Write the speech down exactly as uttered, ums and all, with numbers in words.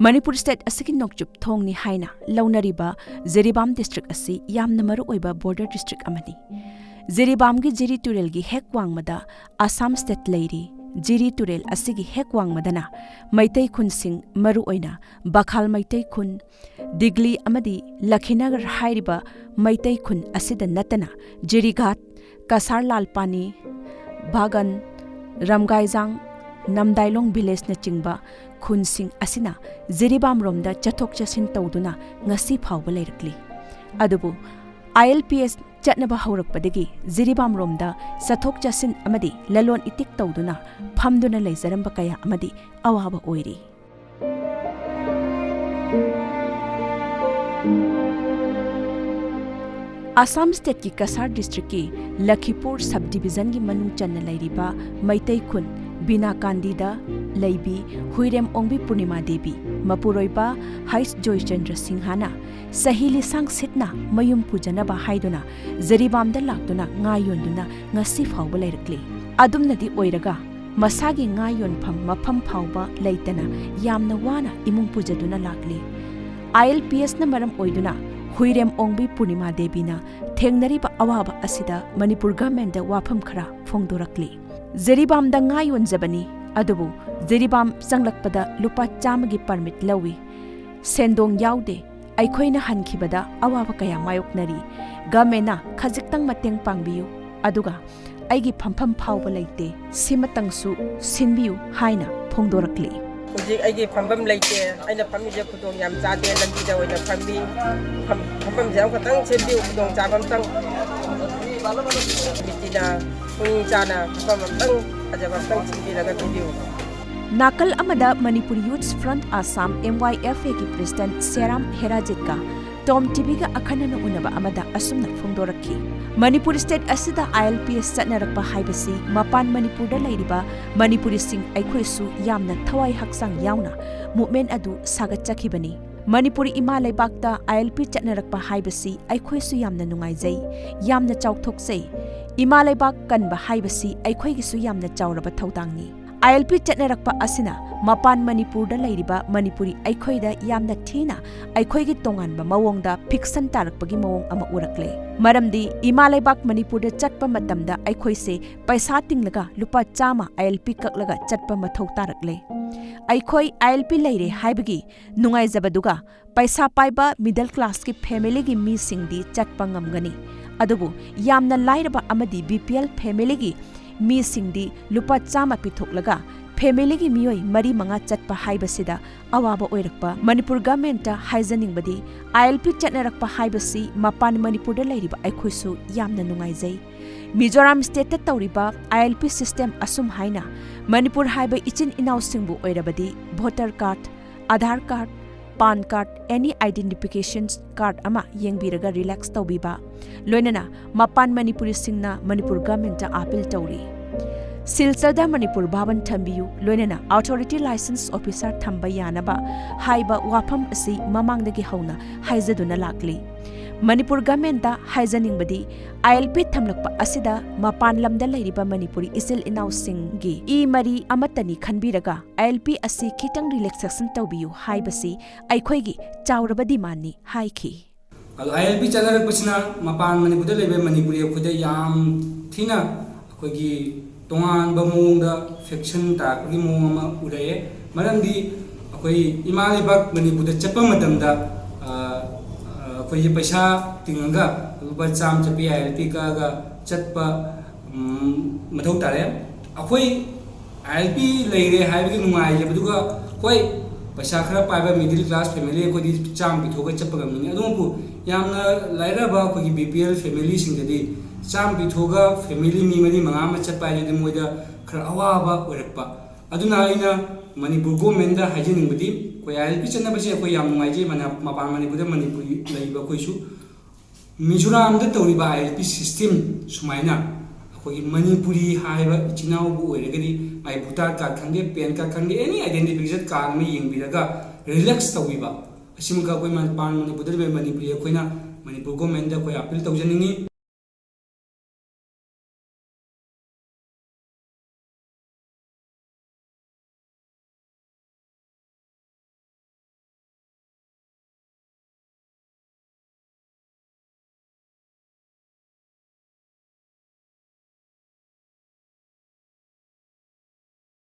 Manipur state ꯑꯁꯤꯒꯤ ꯅꯣꯡꯆꯨꯞ ꯊꯣꯡꯅꯤ ꯍꯥꯏꯅ ꯂꯧꯅꯔꯤꯕ ꯖꯤꯔꯤꯕꯥꯝ ꯗꯤꯁꯇ꯭ꯔꯤꯛ ꯑꯁꯤ ꯌꯥꯝꯅ ꯃꯔꯨꯑꯣꯏꯕ ꯕꯣꯔꯗꯔ ꯗꯤꯁꯇ꯭ꯔꯤꯛ ꯑꯃꯅꯤ꯫ ꯖꯤꯔꯤꯕꯥꯝꯒꯤ ꯖꯤꯔꯤ ꯇꯨꯔꯦꯜꯒꯤ ꯍꯦꯛ ꯋꯥꯡꯃꯗ ꯑꯁꯥꯝ ꯁ꯭ꯇꯦꯠ ꯂꯩꯔꯤ꯫ ꯖꯤꯔꯤ ꯇꯨꯔꯦꯜ ꯑꯁꯤꯒꯤ ꯍꯦꯛ ꯋꯥꯡꯃꯗꯅ ꯃꯩꯇꯩ ꯈꯨꯟꯁꯤꯡ, ꯃꯔꯨꯑꯣꯏꯅ ꯕꯈꯥꯜ ꯃꯩꯇꯩ ꯈꯨꯟ, ꯗꯤꯒꯂꯤ ꯑꯃꯗꯤ ꯂꯈꯤꯅꯒꯔ ꯍꯥꯏꯔꯤꯕ ꯃꯩꯇꯩ ꯈꯨꯟ ꯑꯁꯤꯗ ꯅꯠꯇꯅ ꯖꯤꯔꯤꯘꯥꯠ, ꯀꯁꯥꯔ ꯂꯥꯜꯄꯥꯅꯤ, ꯕꯥꯒꯟ, ꯔꯝꯒꯥꯏꯖꯥꯡ, ꯅꯝꯗꯥꯏꯂꯣꯡ ꯚꯤꯂꯦꯖꯅꯆꯤꯡꯕ ꯈꯨꯟꯁꯤꯡ ꯑꯁꯤꯅ ꯖꯤꯔꯤꯕꯥꯝꯔꯣꯝꯗ ꯆꯠꯊꯣꯛ ꯆꯠꯁꯤꯟ ꯇꯧꯗꯨꯅ ꯉꯁꯤ ꯐꯥꯎꯕ ꯂꯩꯔꯛꯂꯤ꯫ ꯑꯗꯨꯕꯨ ILPS ꯆꯠꯅꯕ ꯍꯧꯔꯛꯄꯗꯒꯤ ꯖꯤꯔꯤꯕꯥꯝꯔꯣꯝꯗ ꯆꯠꯊꯣꯛ ꯆꯠꯁꯤꯟ ꯑꯃꯗꯤ ꯂꯂꯣꯟ ꯏꯇꯤꯛ ꯇꯧꯗꯨꯅ ꯐꯝꯗꯨꯅ ꯂꯩꯖꯔꯝꯕ ꯀꯌꯥ ꯑꯃꯗꯤ ꯑꯋꯥꯕ ꯑꯣꯏꯔꯤ꯫ ꯑꯁꯥꯝ ꯁ꯭ꯇꯦꯠꯀꯤ ꯀꯁꯥꯔ ꯗꯤꯁꯇ꯭ꯔꯤꯛꯀꯤ ꯂꯈꯤꯄꯨꯔ ꯁꯕ ꯗꯤꯕꯤꯖꯟꯒꯤ ꯃꯅꯨꯡ ꯆꯟꯅ ꯂꯩꯔꯤꯕ ꯃꯩꯇꯩ ꯈꯨꯟ ꯕꯤꯅꯥꯀꯥꯟꯗꯤꯗ ꯂꯩꯕꯤ ꯍꯨꯏꯔꯦꯝ ꯑꯣꯡꯕꯤ ꯄꯨꯔꯅꯤꯃꯥ ꯗꯦꯕꯤ ꯃꯄꯨꯔꯣꯏꯕ ꯍꯩꯁ ꯖꯣꯏꯆꯟꯗ꯭ꯔ ꯁꯤꯡꯍꯅ ꯆꯍꯤ ꯂꯤꯁꯥꯡ ꯁꯤꯠꯅ ꯃꯌꯨꯝ ꯄꯨꯖꯅꯕ ꯍꯥꯏꯗꯨꯅ ꯖꯤꯔꯤꯕꯥꯝꯗ ꯂꯥꯛꯇꯨꯅ ꯉꯥ ꯌꯣꯟꯗꯨꯅ ꯉꯁꯤ ꯐꯥꯎꯕ ꯂꯩꯔꯛꯂꯤ꯫ ꯑꯗꯨꯝꯅꯗꯤ ꯑꯣꯏꯔꯒ ꯃꯁꯥꯒꯤ ꯉꯥ ꯌꯣꯟꯐꯝ ꯃꯐꯝ ꯐꯥꯎꯕ ꯂꯩꯇꯅ ꯌꯥꯝꯅ ꯋꯥꯅ ꯏꯃꯨꯡ ꯄꯨꯖꯗꯨꯅ ꯂꯥꯛꯂꯤ꯫ ILPSꯅ ꯃꯔꯝ ꯑꯣꯏꯗꯨꯅ ꯍꯨꯏꯔꯦꯝ ꯑꯣꯡꯕꯤ ꯄꯨꯔꯅꯤꯃꯥ ꯗꯦꯕꯤꯅ ꯊꯦꯡꯅꯔꯤꯕ ꯑꯋꯥꯕ ꯑꯁꯤꯗ ꯃꯅꯤꯄꯨꯔ ꯒꯚꯔꯟꯃꯦꯟꯠꯇ ꯋꯥꯐꯝ ꯈꯔ ꯐꯣꯡꯗꯣꯔꯛꯂꯤ꯫ ꯖꯤꯔꯤꯕꯥꯝꯗ ꯉꯥ ꯌꯣꯟꯖꯕꯅꯤ, ꯑꯗꯨꯕꯨ ꯖꯤꯔꯤꯕꯥꯝ ꯆꯪꯂꯛꯄꯗ ꯂꯨꯄꯥ ꯆꯥꯝꯃꯒꯤ ꯄꯔꯃꯤꯠ ꯂꯧꯏ꯫ ꯁꯦꯟꯗꯣꯡ ꯌꯥꯎꯗꯦ꯫ ꯑꯩꯈꯣꯏꯅ ꯍꯟꯈꯤꯕꯗ ꯑꯋꯥꯕ ꯀꯌꯥ ꯃꯥꯌꯣꯛꯅꯔꯤ꯫ ꯒꯚꯔꯟꯃꯦꯟꯠꯅ ꯈꯖꯤꯛꯇꯪ ꯃꯇꯦꯡ ꯄꯥꯡꯕꯤꯌꯨ, ꯑꯗꯨꯒ ꯑꯩꯒꯤ ꯐꯝꯐꯝ ꯐꯥꯎꯕ ꯂꯩꯇꯦ, ꯁꯤꯃꯇꯪꯁꯨ ꯁꯤꯟꯕꯤꯌꯨ ꯍꯥꯏꯅ ꯐꯣꯡꯗꯣꯔꯛꯂꯤ꯫ ꯍꯧꯖꯤꯛ ꯑꯩꯒꯤ ꯐꯝꯐꯝ ꯂꯩꯇꯦ꯫ ꯑꯩꯅ ꯐꯝꯃꯤꯁꯦ ꯈꯨꯗꯣꯡ ꯌꯥꯝ ꯆꯥꯗꯦ, ꯂꯝꯕꯤꯗ ꯑꯣꯏꯅ ꯐꯝꯃꯤ꯫ ꯐꯝ-, ꯐꯝꯐꯝꯁꯦ ꯑꯃꯈꯛꯇꯪ ꯁꯦꯝꯕꯤꯌꯨ, ꯈꯨꯗꯣꯡ ꯆꯥꯕ ꯑꯃꯇꯪ꯫ ꯀꯃꯤꯇꯤꯅ ꯄꯨꯛꯅꯤꯡ ꯆꯥꯅ ꯐꯝꯐꯝ ꯑꯃꯇꯪ ꯐꯖꯕ ꯑꯃꯇꯪ ꯁꯤꯟꯕꯤꯔꯒ ꯄꯤꯕꯤꯌꯨ꯫ ꯅꯥꯀꯜ ꯑꯃꯗ ꯃꯅꯤꯄꯨꯔ ꯌꯨꯊ ꯐ꯭ꯔꯟꯠ ꯑꯁꯥꯝ, MYFAꯒꯤ ꯄ꯭ꯔꯦꯁꯤꯗꯦꯟꯠ ꯁꯦꯔꯥꯝ ꯍꯦꯔꯥꯖꯤꯠꯀ ꯇꯣꯝ ꯇꯤꯚꯤꯒ ꯑꯈꯟꯅꯅ ꯎꯅꯕ ꯑꯃꯗ ꯑꯁꯨꯝꯅ ꯐꯣꯡꯗꯣꯔꯛꯈꯤ꯫ ꯃꯅꯤꯄꯨꯔ ꯁ꯭ꯇꯦꯠ ꯑꯁꯤꯗ ILPS ꯆꯠꯅꯔꯛꯄ ꯍꯥꯏꯕꯁꯤ ꯃꯄꯥꯟ ꯃꯅꯤꯄꯨꯔꯗ ꯂꯩꯔꯤꯕ ꯃꯅꯤꯄꯨꯔꯤꯁꯤꯡ ꯑꯩꯈꯣꯏꯁꯨ ꯌꯥꯝꯅ ꯊꯋꯥꯏ ꯍꯛꯆꯥꯡ ꯌꯥꯎꯅ movement ꯑꯗꯨ ꯁꯥꯒꯠꯆꯈꯤꯕꯅꯤ꯫ ꯃꯅꯤꯄꯨꯔ ꯏꯃꯥ ꯂꯩꯕꯥꯛꯇ ILP ꯆꯠꯅꯔꯛꯄ ꯍꯥꯏꯕꯁꯤ ꯑꯩꯈꯣꯏꯁꯨ ꯌꯥꯝꯅ ꯅꯨꯡꯉꯥꯏꯖꯩ, ꯌꯥꯝꯅ ꯆꯥꯎꯊꯣꯛꯆꯩ꯫ ꯏꯃꯥ ꯂꯩꯕꯥꯛ ꯀꯟꯕ ꯍꯥꯏꯕꯁꯤ ꯑꯩꯈꯣꯏꯒꯤꯁꯨ ꯌꯥꯝꯅ ꯆꯥꯎꯔꯕ ꯊꯧꯗꯥꯡꯅꯤ꯫ ꯑꯥꯏ ꯑꯦꯜ ꯄꯤ ꯆꯠꯅꯔꯛꯄ ꯑꯁꯤꯅ ꯃꯄꯥꯟ ꯃꯅꯤꯄꯨꯔꯗ ꯂꯩꯔꯤꯕ ꯃꯅꯤꯄꯨꯔꯤ ꯑꯩꯈꯣꯏꯗ ꯌꯥꯝꯅ ꯊꯤꯅ ꯑꯩꯈꯣꯏꯒꯤ ꯇꯣꯉꯥꯟꯕ ꯃꯑꯣꯡꯗ ꯐꯤꯛꯁꯟ ꯇꯥꯔꯛꯄꯒꯤ ꯃꯑꯣꯡ ꯑꯃ ꯎꯔꯛꯂꯦ꯫ ꯃꯔꯝꯗꯤ ꯏꯃꯥ ꯂꯩꯕꯥꯛ ꯃꯅꯤꯄꯨꯔꯗ ꯆꯠꯄ ꯃꯇꯝꯗ ꯑꯩꯈꯣꯏꯁꯦ ꯄꯩꯁꯥ ꯇꯤꯡꯂꯒ ꯂꯨꯄꯥ ꯆꯥꯝꯃ ꯑꯥꯏ ꯑꯦꯜ ꯄꯤ ꯀꯛꯂꯒ ꯆꯠꯄ ꯃꯊꯧ ꯇꯥꯔꯛꯂꯦ꯫ ꯑꯩꯈꯣꯏ ꯑꯥꯏ ꯑꯦꯜ ꯄꯤ ꯂꯩꯔꯦ ꯍꯥꯏꯕꯒꯤ ꯅꯨꯡꯉꯥꯏꯖꯕꯗꯨꯒ ꯄꯩꯁꯥ ꯄꯥꯏꯕ ꯃꯤꯗꯜ ꯀ꯭ꯂꯥꯁꯀꯤ ꯐꯦꯃꯤꯂꯤꯒꯤ ꯃꯤꯁꯤꯡꯗꯤ ꯆꯠꯄ ꯉꯝꯒꯅꯤ꯫ ꯑꯗꯨꯕꯨ ꯌꯥꯝꯅ ꯂꯥꯏꯔꯕ ꯑꯃꯗꯤ ꯕꯤ ꯄꯤ ꯑꯦꯜ ꯐꯦꯃꯤꯂꯤꯒꯤ ꯃꯤꯁꯤꯡꯗꯤ ꯂꯨꯄꯥ ꯆꯥꯝꯃ ꯄꯤꯊꯣꯛꯂꯒ ꯐꯦꯃꯤꯂꯤꯒꯤ ꯃꯤꯑꯣꯏ ꯃꯔꯤ ꯃꯉꯥ ꯆꯠꯄ ꯍꯥꯏꯕꯁꯤꯗ ꯑꯋꯥꯕ ꯑꯣꯏꯔꯛꯄ꯫ ꯃꯅꯤꯄꯨꯔ ꯒꯃꯦꯟꯠꯇ ꯍꯥꯏꯖꯅꯤꯡꯕꯗꯤ, ꯑꯥꯏ ꯑꯦꯜ ꯄꯤ ꯆꯠꯅꯔꯛꯄ ꯍꯥꯏꯕꯁꯤ ꯃꯄꯥꯟ ꯃꯅꯤꯄꯨꯔꯗ ꯂꯩꯔꯤꯕ ꯑꯩꯈꯣꯏꯁꯨ ꯌꯥꯝꯅ ꯅꯨꯡꯉꯥꯏꯖꯩ꯫ ꯃꯤꯖꯣꯔꯥꯝ ꯁ꯭ꯇꯦꯠꯇ ꯇꯧꯔꯤꯕ ꯑꯥꯏ ꯑꯦꯜ ꯄꯤ ꯁꯤꯁꯇꯦꯝ ꯑꯁꯨꯝ ꯍꯥꯏꯅ ꯃꯅꯤꯄꯨꯔ ꯍꯥꯏꯕ ꯏꯆꯤꯟ ꯏꯅꯥꯎꯁꯤꯡꯕꯨ ꯑꯣꯏꯔꯕꯗꯤ voter card, Aadhaar card, PAN card, any identification card ꯑꯃ ꯌꯦꯡꯕꯤꯔꯒ ꯔꯤꯂꯦꯛꯁ ꯇꯧꯕꯤꯕ, ꯂꯣꯏꯅꯅ ꯃꯄꯥꯟ ꯃꯅꯤꯄꯨꯔꯤꯁꯤꯡꯅ ꯃꯅꯤꯄꯨꯔ ꯒꯃꯦꯟꯠꯇ ꯑꯥꯄꯤꯜ ꯇꯧꯔꯤ꯫ ꯁꯤꯜꯆꯔꯗ ꯃꯅꯤꯄꯨꯔ ꯚꯥꯕꯟ ꯊꯝꯕꯤꯌꯨ, ꯂꯣꯏꯅꯅ ꯑꯣꯊꯣꯔꯤꯇꯤ ꯂꯥꯏꯁꯦꯟꯁ ꯑꯣꯐꯤꯁꯥꯔ ꯊꯝꯕ ꯌꯥꯅꯕ ꯍꯥꯏꯕ ꯋꯥꯐꯝ ꯑꯁꯤ ꯃꯃꯥꯡꯗꯒꯤ ꯍꯧꯅ ꯍꯥꯏꯖꯗꯨꯅ ꯂꯥꯛꯂꯤ꯫ ꯃꯅꯤꯄꯨꯔ ꯒꯃꯦꯟꯠꯇ ꯍꯥꯏꯖꯅꯤꯡꯕꯗꯤ, ꯑꯥꯏ ꯑꯦꯜ ꯄꯤ ꯊꯝꯂꯛꯄ ꯑꯁꯤꯗ ꯃꯄꯥꯟ ꯂꯝꯗ ꯂꯩꯔꯤꯕ ꯃꯅꯤꯄꯨꯔꯤ ꯏꯆꯤꯜ ꯏꯅꯥꯎꯁꯤꯡꯒꯤ ꯏ ꯃꯔꯤ ꯑꯃꯠꯇꯅꯤ ꯈꯟꯕꯤꯔꯒ ꯑꯥꯏ ꯑꯦꯜ ꯄꯤ ꯑꯁꯤ ꯈꯤꯇꯪ ꯔꯤꯂꯦꯛꯁꯦꯁꯟ ꯇꯧꯕꯤꯌꯨ ꯍꯥꯏꯕꯁꯤ ꯑꯩꯈꯣꯏꯒꯤ ꯆꯥꯎꯔꯕ ꯗꯤꯃꯥꯟꯅꯤ ꯍꯥꯏꯈꯤ꯫ ꯑꯗꯣ ꯑꯥꯏ ꯑꯦꯜ ꯄꯤ ꯆꯠꯅꯔꯛꯄꯁꯤꯅ ꯃꯄꯥꯟ ꯃꯅꯤꯄꯨꯔꯗ ꯂꯩꯕ ꯃꯅꯤꯄꯨꯔꯤ ꯑꯩꯈꯣꯏꯗ ꯌꯥꯝ ꯊꯤꯅ ꯑꯩꯈꯣꯏꯒꯤ ꯇꯣꯉꯥꯟꯕ ꯃꯑꯣꯡꯗ ꯐꯦꯛꯁꯟ ꯇꯥꯔꯛꯄꯒꯤ ꯃꯑꯣꯡ ꯑꯃ ꯎꯔꯛꯑꯦ꯫ ꯃꯔꯝꯗꯤ ꯑꯩꯈꯣꯏ ꯏꯃꯥ ꯂꯩꯕꯥꯛ ꯃꯅꯤꯄꯨꯔꯗ ꯆꯠꯄ ꯃꯇꯝꯗ, ꯑ, ꯑ, ꯑꯩꯈꯣꯏꯒꯤ ꯄꯩꯁꯥ ꯇꯤꯡꯉꯒ ꯂꯨꯄꯥ ꯆꯥꯝꯃ ꯆꯠꯄꯤ ꯑꯥꯏ ꯑꯦꯜ ꯄꯤ ꯀꯛꯑꯒ ꯆꯠꯄ, ꯎꯝ, ꯃꯊꯧ ꯇꯥꯔꯦ꯫ ꯑꯩꯈꯣꯏ ꯑꯥꯏ ꯑꯦꯜ ꯄꯤ ꯂꯩꯔꯦ ꯍꯥꯏꯕꯒꯤ ꯅꯨꯡꯉꯥꯏꯖꯕꯗꯨꯒ, ꯍꯣꯏ, ꯄꯩꯁꯥ ꯈꯔ ꯄꯥꯏꯕ ꯃꯤꯗꯜ ꯀ꯭ꯂꯥꯁ ꯐꯦꯃꯤꯂꯤ ꯑꯩꯈꯣꯏꯗꯤ ꯆꯥꯝꯃ ꯄꯤꯊꯣꯛꯑꯒ ꯆꯠꯄ ꯉꯝꯒꯅꯤ꯫ ꯑꯗꯨꯕꯨ ꯌꯥꯝꯅ ꯂꯥꯏꯔꯕ ꯑꯩꯈꯣꯏꯒꯤ ꯕꯤ ꯄꯤ ꯑꯦꯜ ꯐꯦꯃꯤꯂꯤꯁꯤꯡꯗꯗꯤ ꯆꯥꯝꯃ ꯄꯤꯊꯣꯛꯑꯒ ꯐꯦꯃꯤꯂꯤ ꯃꯤ ꯃꯔꯤ ꯃꯉꯥ ꯑꯃ ꯆꯠꯄ ꯍꯥꯏꯗꯨꯗꯤ ꯃꯣꯏꯗ ꯈꯔ ꯑꯋꯥꯕ ꯑꯣꯏꯔꯛꯄ꯫ ꯑꯗꯨꯅ ꯑꯩꯅ ꯃꯅꯤꯄꯨꯔ ꯒꯣꯔꯃꯦꯟꯗ ꯍꯥꯏꯖꯅꯤꯡꯕꯗꯤ, ꯑꯩꯈꯣꯏ ꯑꯥꯏ ꯑꯦꯜ ꯄꯤ ꯆꯠꯅꯕꯁꯦ ꯑꯩꯈꯣꯏ ꯌꯥꯝ ꯅꯨꯡꯉꯥꯏꯖꯩ, ꯃꯅ-, ꯃꯄꯥꯟ ꯃꯅꯤꯄꯨꯔꯗ ꯃꯅꯤꯄꯨꯔꯤ ꯂꯩꯕ ꯑꯩꯈꯣꯏꯁꯨ꯫ ꯃꯤꯖꯣꯔꯥꯝꯗ ꯇꯧꯔꯤꯕ ꯑꯥꯏ ꯑꯦꯜ ꯄꯤ ꯁꯤꯁꯇꯦꯝ ꯁꯨꯃꯥꯏꯅ ꯑꯩꯈꯣꯏꯒꯤ ꯃꯅꯤꯄꯨꯔꯤ ꯍꯥꯏꯕ ꯏꯆꯤꯟ ꯏꯅꯥꯎꯕꯨ ꯑꯣꯏꯔꯒꯗꯤ ꯃꯥꯒꯤ ꯚꯣꯇꯔ ꯀꯥꯔꯗ ꯈꯪꯗꯦ, ꯄꯦꯟ ꯀꯥꯔꯗ ꯈꯪꯗꯦ, ꯑꯦꯅꯤ ꯑꯥꯏꯗꯦꯟꯇꯤꯐꯤꯀꯦꯁꯟ ꯀꯥꯔꯗ ꯑꯃ ꯌꯦꯡꯕꯤꯔꯒ ꯔꯤꯂꯦꯛꯁ ꯇꯧꯕꯤꯕ, ꯑꯁꯤꯃꯒ ꯑꯩꯈꯣꯏ ꯃꯄꯥꯟ ꯃꯅꯤꯄꯨꯔꯗ ꯂꯩꯕ ꯃꯅꯤꯄꯨꯔꯤ ꯑꯩꯈꯣꯏꯅ ꯃꯅꯤꯄꯨꯔ ꯒꯣꯔꯃꯦꯟꯗ ꯑꯩꯈꯣꯏ ꯑꯥꯄꯤꯜ ꯇꯧꯖꯅꯤꯡꯉꯤ꯫